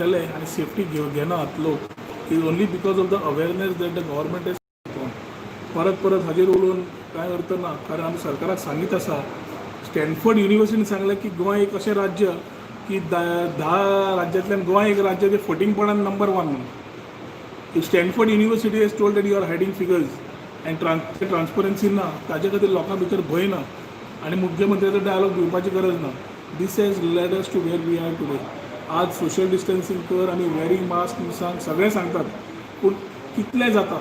पडटले आनी सेफ्टी घेनात लोक is only because of the awareness that the government is. परत परत हाजेर उलोवन कांय अर्थ ना, कारण आमी सरकाराक सांगीत आसा. स्टॅनफर्ड युनिवर्सिटीन सांगलें की गोंय एक अशें राज्य की 10 राज्यांतल्यान गोंय एक राज्य जें फटींगपणान नंबर वन म्हणून. If Stanford University has told that you are hiding figures and transparency ना, ताजे खातीर लोकां भितर भंय ना आनी मुख्यमंत्र्याचो डायलॉग दिवपाची गरज ना. This has led us to where we are today. आज सोशल डिस्टन्सिंग कर आनी वेरींग मास्क सांग, सगळें सांगतात, पूण कितलें जाता?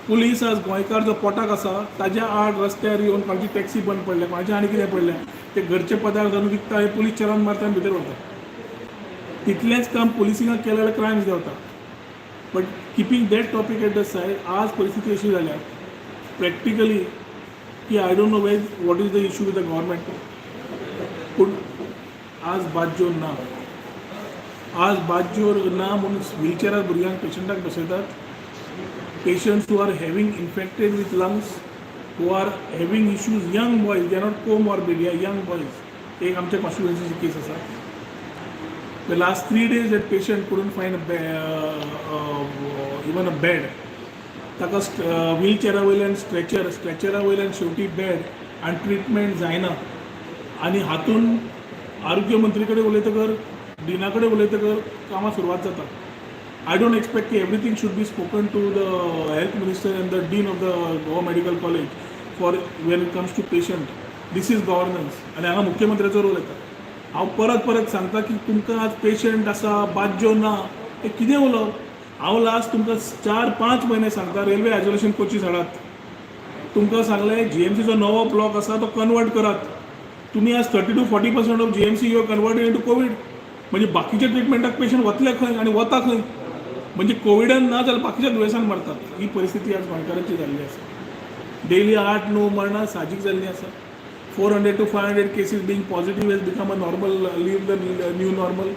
पुलीस आज गोंयकार जो पोटाक आसा ताज्या आड रस्त्यार येवन कोणाची टॅक्सी बंद पडल्या, कोणाचें आनी कितें पडलें, ते घरचे पदार्थ हाडून विकता, हे पुलीस चलान मारता आनी भितर व्हरता. तितलेंच काम पुलिसिंगाक केलें जाल्यार क्रायम्स देंवता. But keeping that topic at the side, आज परिस्थिती अशी जाल्या प्रॅक्टिकली की I don't know where what is the issue with the government, पूण आज बाज्जोर ना. आज बाज्जोर ना म्हणून व्हिलचेरार भुरग्यांक, पेशंटाक बसयतात. Patients who are having infected with lungs, who are having issues, young boys, they are not comorbid, they are young boys. एक आमच्या कॉन्स्टिट्युएन्सीची केस आसा. The last 3 days that patient couldn't find even a bed. ताका व्हीलचेरा वयल्यान stretcher, स्ट्रेचरा वयल्यान शेवटी bed आनी treatment जायना. आनी हातून आरोग्य मंत्री कडेन उलयतकर, डिना कडेन उलयतकर कामां सुरवात जाता. I don't expect की everything should be spoken to the health minister and the dean of the Goa Medical College for when it comes to patient. This is governance आनी हांगा मुख्यमंत्र्याचो रोल येता. हांव परत परत सांगता की तुमकां आज पेशंट आसा, बाज्जो ना, ते कितें उलोवप? हांव लास्ट तुमकां 4-5 म्हयने सांगता, रेल्वे आयसोलेशन कोचीस हाडात. तुमकां सांगलें, जीएमसीचो नवो ब्लॉक आसा तो कन्वर्ट करात. तुमी आज 30 to 40% of GMC you converted into Covid. म्हणजे बाकीच्या ट्रिटमेंटाक पेशंट वतले खंय आनी वता खंय? म्हणजे कोविडान ना जाल्यार बाकीच्या दुयेंसान मरतात. ही परिस्थिती आज गोंयकारांची जाल्ली आसा. डेली 8-9 मरणां साहजीक जाल्लीं आसा. 400 to 500 cases being positive has become a normal, leave the new normal.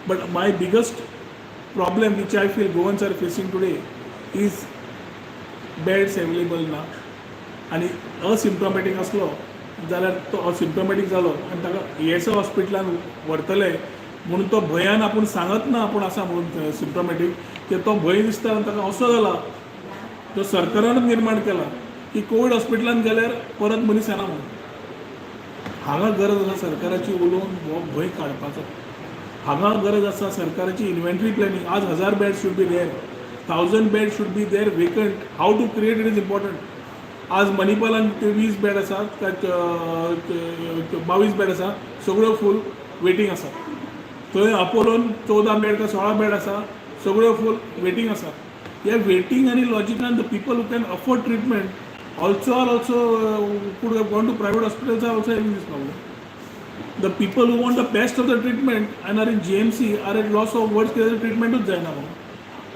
But my biggest problem which I feel Goans are facing today is beds available ना. आनी असिम्टोमॅटीक आसलो जाल्यार तो असिम्टोमॅटीक जालो आनी ताका ईएसआय हॉस्पिटलान व्हरतले म्हणून तो भंयान आपूण सांगत ना आपूण आसा म्हणून सिम्टोमॅटीक. ते तो भंय दिसता आनी ताका असो जाला, तो सरकारानूच निर्माण केला की कोवीड हॉस्पिटलान गेल्यार परत मनीस येना म्हणून. हांगा गरज आसा सरकाराची उलोवन हो भंय काडपाचो. हांगा गरज आसा सरकाराची इन्व्हेंटरी प्लॅनिंग. आज 1000 bed should be there, 1000 bed should be there vacant. How to create it is important. आज मणिपालान ते 20 बेड आसात काय 22 बेड आसा, सगळ्यो फूल वेटींग आसा. थंय अपोलोन 14 बेड काय 16 बेड आसा, सगळ्यो फूल वेटींग आसा. ह्या वेटींग आनी लॉजिकान the people who can afford treatment also are also could have gone to private hospitals are also having this problem. The people who want the best of the treatment and are in GMC are at loss of words कित्याक ट्रिटमेंटूच जायना म्हणून.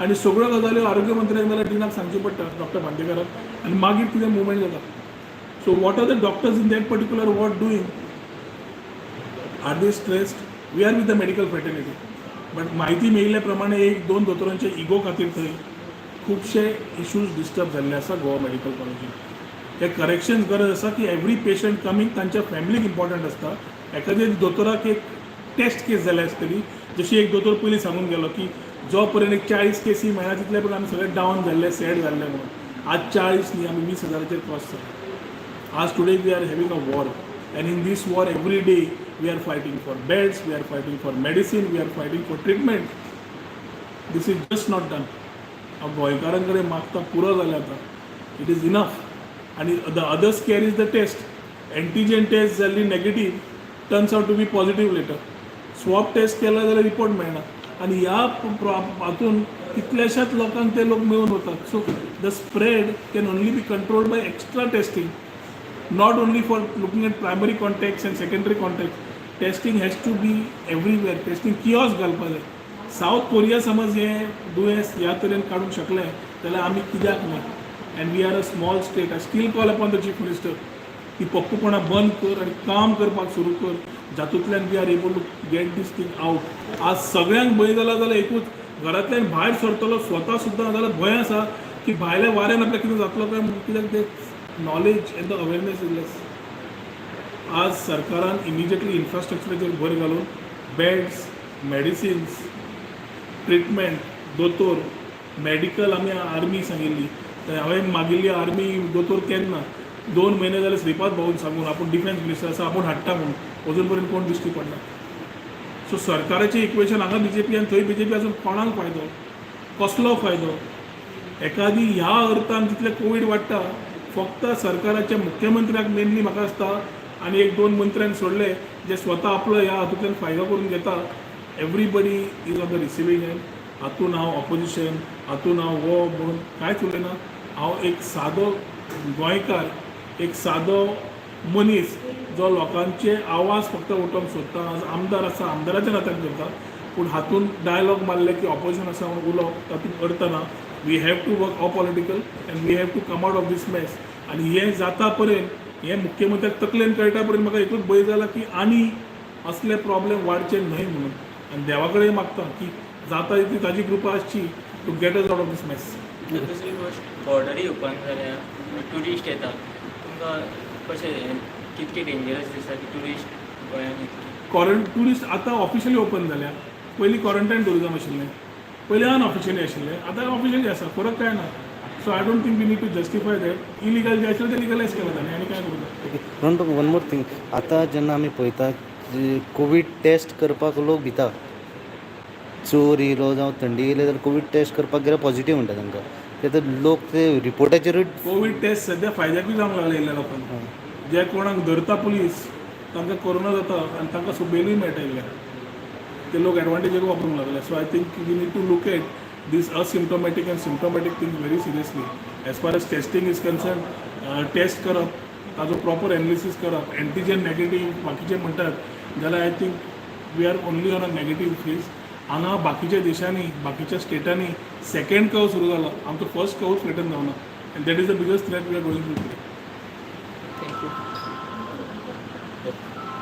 आनी सगळ्यो गजाल्यो आरोग्य मंत्र्याक नाल्यार डिनाक सांगच्यो पडटा, डॉक्टर बांदेकराक, आनी मागीर कितें मुवमेंट जाता. So what are the doctors in that particular ward doing? Are they stressed? We are with the medical fraternity, but म्हायती मेळिल्ल्या प्रमाणे एक दोन दोतोरांच्या इगो खातीर थंय खुबशे इश्यूज डिस्टर्ब जाल्ले आसा गोवा मेडिकल कॉलेजीन. हे करेक्शन्स गरज आसा की एवरी पेशंट कमींग तांच्या फॅमिलीक इम्पॉर्टंट आसता. एखाद्या दोतोराक एक टेस्ट केस जाल्या आसतली. जशी एक दोतोर पयलीं सांगून गेलो की जो पर्यंत एक 40 केसी मेळना तितले पर्यंत आमी सगळे डावन जाल्ले, सॅड जाल्ले म्हणून. आज 40 न्ही, आमी 20 हजाराचेर क्रॉस जाले. आज today we are having a war, and in this war every day we are fighting for beds, we are fighting for medicine, we are fighting for treatment. This is just not done. हांव गोंयकारां कडेन मागता, पुरो जालें आतां, it is enough. आनी the other scare is the test. Antigen test जाल्ली negative turns out to be positive later. Swab test केला जाल्यार रिपोर्ट मेळना. आनी ह्या हातून कितल्याशाच लोकांक ते लोक मेळून वतात. So the spread can only be controlled by extra testing, not only for looking at primary contacts and secondary contacts. Testing has to be everywhere. Testing kiosk घालपा जाय. सावथ कोरिया समज हें दुयेंस ह्या तरेन काडूंक शकलें जाल्यार आमी कित्याक न्हय? And we are a small state. I still call upon the chief minister की पप्पूपणा बंद कर आनी काम करपाक सुरू कर, जातूंतल्यान we are able to get this thing out. आज सगळ्यांक भंय जाला जाल्यार एकूच, घरांतल्यान भायर सरतलो स्वता सुद्दां जाल्यार भंय आसा की भायल्या वाऱ्यान आपल्याक कितें जातलो काय म्हणून, कित्याक ते knowledge and the awareness is less. आज सरकारान इमिजिएटली इन्फ्रास्ट्रक्चराचेर भर घालून बेड्स, मेडिसिन्स ट्रिटमेंट, दोतोर, मॅडिकल आमी आर्मी सांगिल्ली. तर हांवें मागिल्ली आर्मी दोतोर केन्ना, 2 म्हयने जाले श्रीपाद भाऊन सांगून, आपूण डिफेन्स मिनिस्टर आसा, आपूण हाडटा म्हणून, अजून पर्यंत कोण दिश्टी पडना. सो सरकाराचें इक्वेशन हांगा बीजेपी आनी थंय बीजेपी आसून कोणाक फायदो, कसलो फायदो? एकादी ह्या अर्थान जितले कोवीड वाडटा, फक्त सरकाराच्या मुख्यमंत्र्याक मेनली म्हाका दिसता आनी एक दोन मंत्र्यांक सोडले जे स्वता आपलो ह्या हातूंतल्यान फायदो करून घेता. Everybody is on the receiving end. हातून हांव ऑपोजिशन, हातून हांव हो म्हणून कांयच उलयना. हांव एक सादो गोंयकार, एक सादो मनीस जो लोकांचे आवाज फक्त उठोवंक सोदता. आज आमदार आसा, आमदाराच्या नात्यान करता, पूण हातून डायलॉग मारले की ऑपोजिशन आसा म्हणून उलोवप, तातूंत अर्थ ना. We have to work apolitical and we have to come out of this mess. आनी हें जाता पर्यंत, हें मुख्यमंत्र्याक तकलेन कळटा पर्यंत, म्हाका एकूच भंय जाला की आनी असले प्रॉब्लेम वाडचे न्हय म्हणून. आनी देवा कडेन मागता की जाता तितली ताजी कृपा आसची to get us out of this mess. दुसरी गोश्ट, बॉर्डरी ओपन जाल्या, ट्युरिस्ट येता, तुमकां कशें, कितके डेंजरस दिसता की ट्युरिस्ट गोंयांत येतले? क्वॉरंट ट्युरिस्ट आतां ऑफिशियली ओपन जाल्या. पयलीं क्वॉरंटायन टुरिजम आशिल्लें, पयलीं अनऑफिशियली आशिल्लें, आतां ऑफिशियली आसा. फरक काय ना. So I don't think we need to justify that. Illegal जे आशिल्लें तें लिगलायज केलां ताणें, आनी काय करूं? Rohan, one more thing. आतां जेन्ना आमी पळयता, कोवीड टेस्ट करपाक लोक भिता. जोर येयलो जावं थंडी येयली जाल्यार कोवीड टेस्ट करपाक गेल्यार पॉझिटीव म्हणटा तांकां. ते तर लोक ते रिपोर्टाचेरूच कोवीड टेस्ट सद्या फायद्याकूय जावंक लागले इल्ल्या लोकांक. जे कोणाक धरता पुलीस, तांकां कोरोना जाता आनी तांकां बेलूय मेळटा इल्ल्या. ते लोक एडवांटेजूय वापरूंक लागले. So I think we need to look at this asymptomatic and symptomatic things very seriously. As far as testing is concerned, test करप, ताजो प्रॉपर एनालिसीस करप, एंटीजन नेगेटीव बाकीचे म्हणटात जाल्यार I think we are only on a negative phase. हांगा बाकीच्या देशांनी, बाकीच्या स्टेटांनी सेकंड कर्व सुरू जाला. आमचो फर्स्ट कर्व फ्लेटन जावना and that is the biggest threat we are going to today. Thank you.